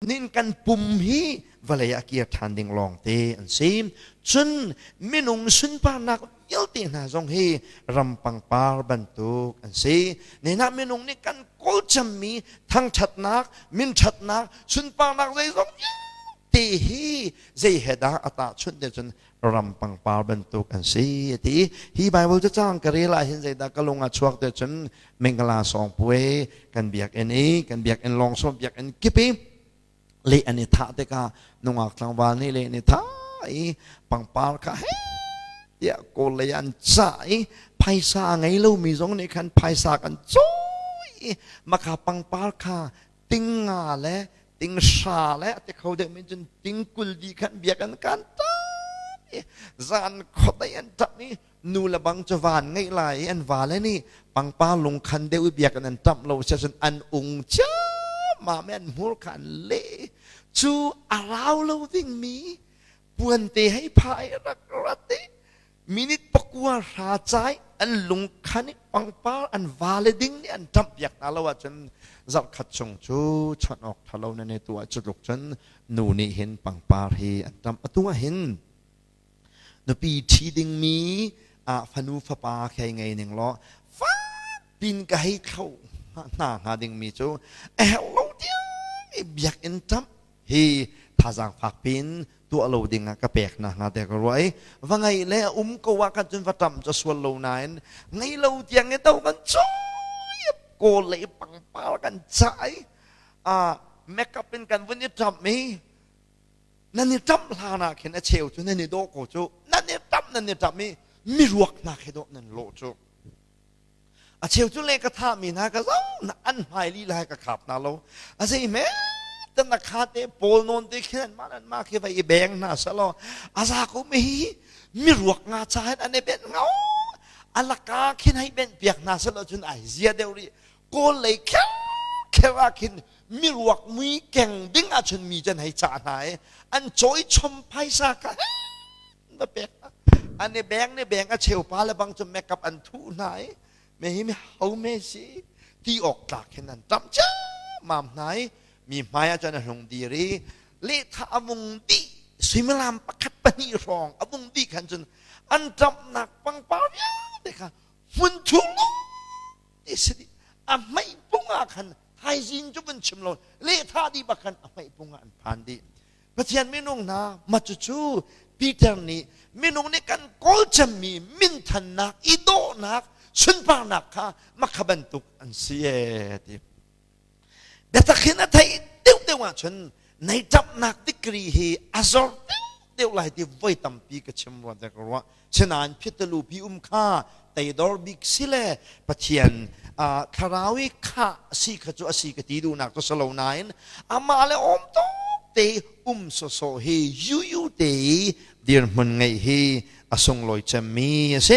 Nin kan pum hi vawlei ah kir ṭhan ding lawngte an si. Cun minung sunparnak vialte hna zong hi ram pangpar bantuk an si. Nenah minung nih kan kawl cemmi thangṭhatnak, minṭhatnak, sunparnak zeizong vialte hi zei he dah a tahchunh te cun ram pangpar bantuk an si ti. Hi Bible cacang ka rel ah hin zeidah ka lung ah chuak te cun Mengala song puai kan biakinn i kan biakinn lawng sawm biakinn kip i le an i thah tikah nungak tlangval nih le an i thah i pangpar kha he tiah kawl lei an cah i phaisa a ngei lomi zong nih khan phaisa kan cawi i maka pangpar kha ting nga le ting hra le a ti kho deuh mi cun ting kul di khan biakinn kan tap i zan khuadei an tap i nu le bang cu van ngeih lai i an vale nih pangpar lungkhan deuh i biakinn an tamh lo si cun an ung ciammam i an hmur kha an leh. Cu a rau lo dingmi puante hei pha i rak rat i minute pakua hra cai an lungkhan i pangpar an vale ding nih an ṭamh piak hna lo ahcun zarhkhat chung cu chawnh awk ṭha lo nan i tu ah cu tluk cun nu nih hin pangpar hi an ṭamh. Atu ah hin nupi ṭhi dingmi ah fanu fapa khi ngei ning law fak pin ka hei thlo hna hnga dingmi cu a herh lo tiang i biakinn ṭamh hi thazaang fak pin tuah lo ding ah ka pek na hnga te ka ruah i va ngei le a um ko ah kan cun va ṭam cu sual lo nain ngei lo tiang i to kan cawi kawl le pangpar kan cah i makeup in kan vun i ṭamh i nan i ṭamh hlan ah khin a cheu cu nan i dawh ko cu, nan i ṭamh nan i ṭamh i miruak hna khi dawh nan lawh cu. A cheu cu le ka thahmi hna ka zo na an hmai lila he ka khap hna lo. A zei me tan na kha te pawl nawn te khin an mah an mah khi vai i beng hna selaw a za ko mi hi miruak nga cha hin an i ben ngau alaka khin hei ben piak hna selaw cun ai zia deuh rih. Kawl lei kher kher ah khin miruak mui keng ding ahcun mi can hei cah hna i an cawi chom phaisa kha va pek. An i beng ne beng, a cheu pa le bang cu makeup an thuh hna i me hi mi ho me si ti awk tlak hin an tam mam hna i mi hmai ah cun a hlung dir i lehtha a vung dih suimilam pakhat pahnih hrawng a vung dih khan cun an ṭamhnak pangpar vialte kha hmun chung ti si dih. A hmeih pung ah khan thaizing cu vun chim lo, lehthah dih bak khan a hmeih pung ah an phan dih. Pathian minung hna, ma cucu Peter nih minung nih kan kawl cemmi minthannak, i dawhnak, sunparnak kha makha bantuk an si e ti. Biatak hin a theih deuh deuh ahcun nei ṭapnak degree hi a zor deuh deuh lai ti voi tampi ka chim rua te ka ruah. Sinain phitalu pi um kha teidor bik si le Pathian thlarau i khah si kha cu a si ka ti duhnak cu si lo nain amah le awm tawk te um sawsawh hi yuyu te i dirhmun ngeih hi a sunglawi cemmi a si.